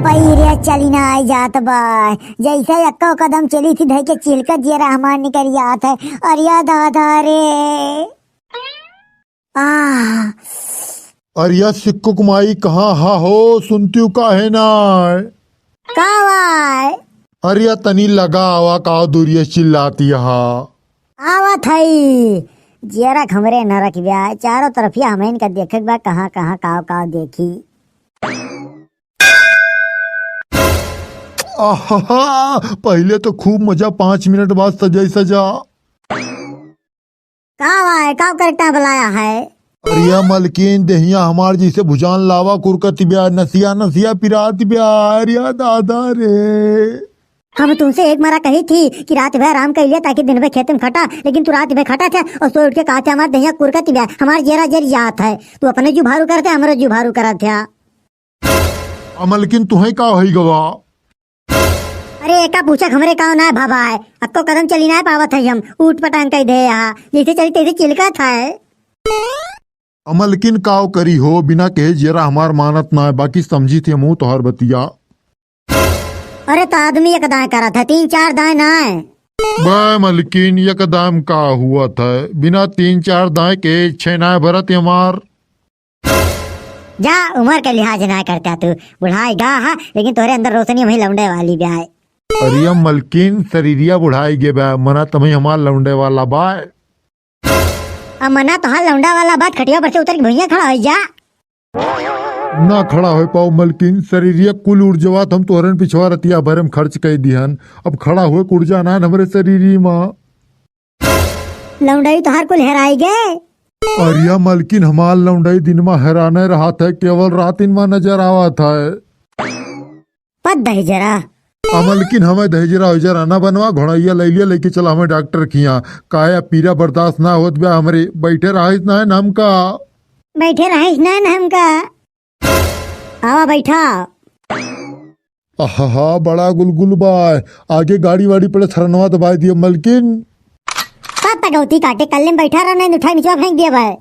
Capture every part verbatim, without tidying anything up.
पैरे चली ना आइ जात बा, जैसे एक्को कदम चली थी धइ के चिलकत जियरा हमार निकरि जात है। अरे या दादा रे। आह। अरे या सिक्कुक माई कहाँ हा हो, सुनतिउ काहे नाइ? का वाय? अरे या तनी लगा आवा, का दूरिया चिल्लाति हा। आवत हई। जियरा हमरे नरक ब्या, चारों तरफिया हमइन का देखक बा, कहाँ कहाँ काव काव देखी। आहा, पहिले तो खूब मजा, पाँच मिनट बाद सजाई सजा। का वाय, का करेक्टा बुलाया है? अरे या मलकिन, देहिया हमार जैसे भुजान लावा कुरकत ब्या, नसिया नसिया पिरात ब्या। अरे या दादा रे। हम तुमसे एक मरा कही थी कि रात भर आराम कर लिया ताकि दिन भर खेत में खटा, लेकिन तू रात भर खटा था और सोए उठ के कहा था, "हमार देहिया कुरकत ब्या, हमार जेरा जर जात है।" तू अपने जुभारू करते, हमरो जुभारू करत था। आ मलकिन, तुहे का होई गवा? अरे, एका पूछक हमरे का ना भावा है, अक्को कदम चली ना पावत है हम, ऊट पटांग कह दे यहाँ, जैसे चली तैसे चिलकत है। आ मलकिन, काव करी हो, बिना कहे जेरा हमार मानत ना है, बाकी समझी थे मुँह तोहर बतिया। अरे, तो आदमी एक दाएं करत है, तीन चार दाएं ना है। बे मलकिन, एक दाम का हुआ था, बिना तीन चार दाएं के इच्छे ना भरत हमार। जा, उमर के लिहाज ना करता तू, बुढ़ाई गा हा, लेकिन तोहरे अंदर रोशनी वही लौंडे वाली ब्या है। अरे मलकिन, शरीरिया बुढ़ाई गे बा, मना तमही हमार लौंडे वाला बा। अब मना तोहार लौंडा वाला बात, खटिया पर से उतर के भुइयां खड़ा होइ जा। ना खड़ा होइ पाओ मलकिन, शरीरिया कुल ऊर्जवा त हम तोहरन पिछवा रतिया भरे में खर्च कइ दिहन। अब खड़ा होइ के ऊर्जा ना हमरे शरीरी मा। लौंडई तोहार कुल हेराई गे। अरे या मलकिन, हमार लौंडई दिन मा हेराने रहत है, केवल रातिन मा नजर आवत है। पत दहिजरा। आ मलकिन, हमें दहिजरा उजरा ना बनवा, घोड़ैया लइ लिया, लइके चला हमें डॉक्टर किहाँ। काया पीरा बर्दाश्त ना होत बा हमरे, बैठे रहिस ना है हमका। बैठे रहिस ना है हमका। आवा बैठा। आहा, बड़ा गुलगुल बा। आगे गाड़ी वाड़ी पड़े, थरनवा दबाइ दिया मलकिन। का पगौती काटे, कल्ले में बैठा रहा, नहीं उठा निचवा फेंक दिया भाई।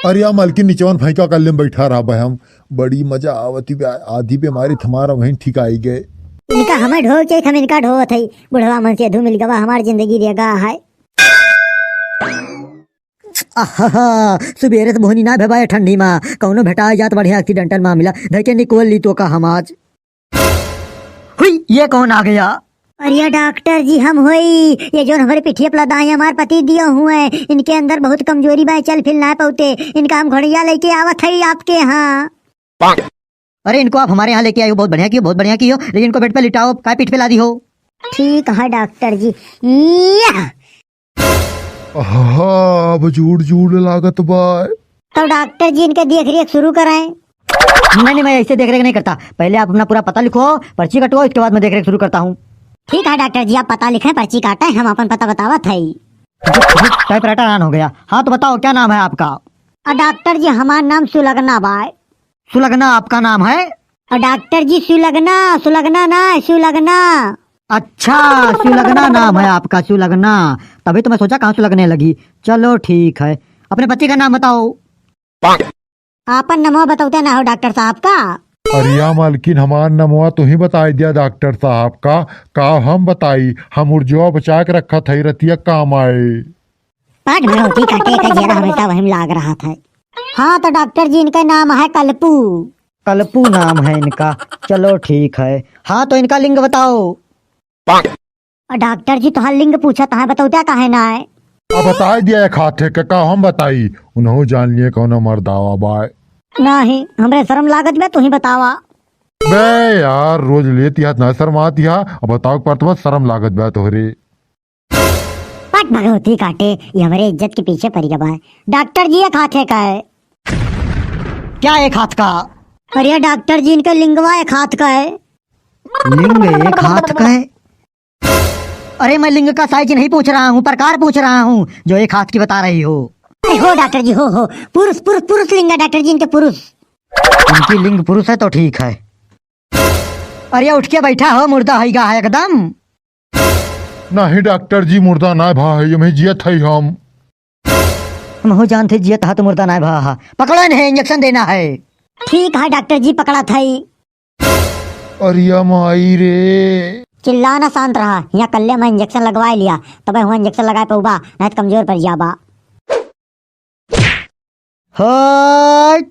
अरे या मलकिन, निचवन फेंका, कल्ले में बैठा रहा भाई हम। बड़ी मजा आवती बे, आधी बीमारी तुम्हारा वहीं ठीक आई गए। इनका हमें ढोक चाहिए, हम इनका ढोवत है। बुढ़वा मन से धू मिल गवा, हमार जिंदगी रेगा है। आहा, सुबेरे से बोहनी ना भेबाए ठंडी मा, कौनो भेटाए जात बढ़िया एक्सीडेंटल मामला, धके निकोल ली तो का हम आज। हुई, ये कौन आ गया? अरे डॉक्टर जी, हम होई, ये जोन हमरे पिठिया पर लदाए हमार पति दियो हुए, इनके अंदर बहुत कमजोरी बा, चल फिर ना पौते, इनका हम घोड़िया लेके आवत है आपके यहाँ। अरे इनको आप हमारे यहाँ लेके आए हो, बहुत बढ़िया की हो, बहुत बढ़िया की हो, लेकिन इनको बेड पे लिटाओ, काय पीठ पे लादी हो? ठीक है डॉक्टर जी। या! आहा, अब जोर जोर लागत बा। तो डॉक्टर जी इनके देख रेख शुरू कराएं। नहीं, नहीं, मैं ऐसे देख रेख नहीं करता। पहले आप अपना पूरा पता लिखो, पर्ची कटवाओ, इसके बाद मैं देख रेख शुरू करता हूँ। ठीक है डॉक्टर जी, आप पता लिखें, पर्ची काटें, हम अपन पता बतावत है। टाइपराइटर on हो गया। हाँ, तो बताओ, क्या नाम है आपका? अ, डॉक्टर जी, हमार नाम सुलगना बाय। सुलगना आपका नाम है? अ, डॉक्टर जी, सुलगना, सुलगना ना, सुलगना। अच्छा, सुलगना नाम है आपका, सुलगना। तभी तो मैं सोचा, कहाँ सुलगने लगी। चलो, ठीक है, अपने पति का नाम बताओ। आपन नमवा बतौते ना हो डॉक्टर साहब का। अरे या मालकिन, हमार नमवा तुही बताई दिया डॉक्टर साहब का, का हम बताई, हम उर्जवा बचा के रखत हई, रतिया काम आए। पाट भगवती काटे का जियरा हमेशा वही में लाग रहत है। हाँ तो डॉक्टर जी, इनका नाम है कलपू। कलपू नाम है इनका, चलो ठीक है। हाँ तो इनका लिंग बताओ। और डॉक्टर जी, तोहार लिंग पूछत है, बतौता काहे ना है? अब बताई दिया एक हाथे के, का हम बताई, उन्हों जान लिए कौनो मर्दावा बाय। नहीं, हमरे शर्म लागत बा, तू ही बतावा। बे यार, रोज लेती हाथ ना शर्माती हा, अब बताओ पर तुम्हें शर्म लागत बा तोहरे। पट भगवती काटे, ये हमरे इज्जत के पीछे पड़ गया बा। डॉक्टर जी, एक हाथे का है। क्या एक हाथ का? अरे डॉक्टर जी, इनका लिंगवा एक हाथ का है। लिंग एक हाथ का है? अरे, मैं लिंग का साइज नहीं पूछ रहा हूँ, प्रकार पूछ रहा हूँ, जो एक हाथ की बता रही हो। अरे हो डॉक्टर जी, हो, हो, पुरुष, पुरुष, पुरुष लिंग है डॉक्टर जी, इनके पुरुष। इनकी लिंग पुरुष है तो ठीक है। अरे उठ के बैठा हो, मुर्दा है गा है एकदम। नहीं डॉक्टर जी, मुर्दा ना भा है, ये मैं जियत है हम। हम हो जानते जियत हा तो मुर्दा ना भा हा। पकड़ो इन्हें, इंजेक्शन देना है। ठीक है डॉक्टर जी, पकड़ा था ही। अरिया माई रे। चिल्ला ना, शांत रहा। यहाँ कल्ले मैं इंजेक्शन लगवाए लिया, तबे हुआ इंजेक्शन लगाए पउबा, नहीं तो कमजोर पड़ जाबा। हाय।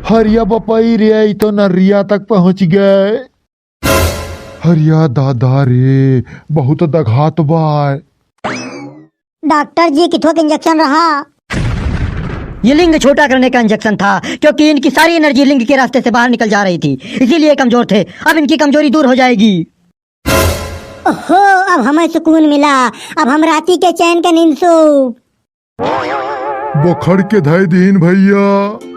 हरिया बपई रे, ई तो नरिया तक पहुँच गए। हरिया दादा रे, बहुत दघात बा। डॉक्टर जी, किथुआ के इंजेक्शन रहा? ये लिंग छोटा करने का इंजेक्शन था, क्योंकि इनकी सारी एनर्जी लिंग के रास्ते से बाहर निकल जा रही थी, इसीलिए कमजोर थे। अब इनकी कमजोरी दूर हो जाएगी। ओहो, अब हमें सुकून मिला, अब हम राती के चैन के नींद सोब। बोखड़ के धई दीन भैया।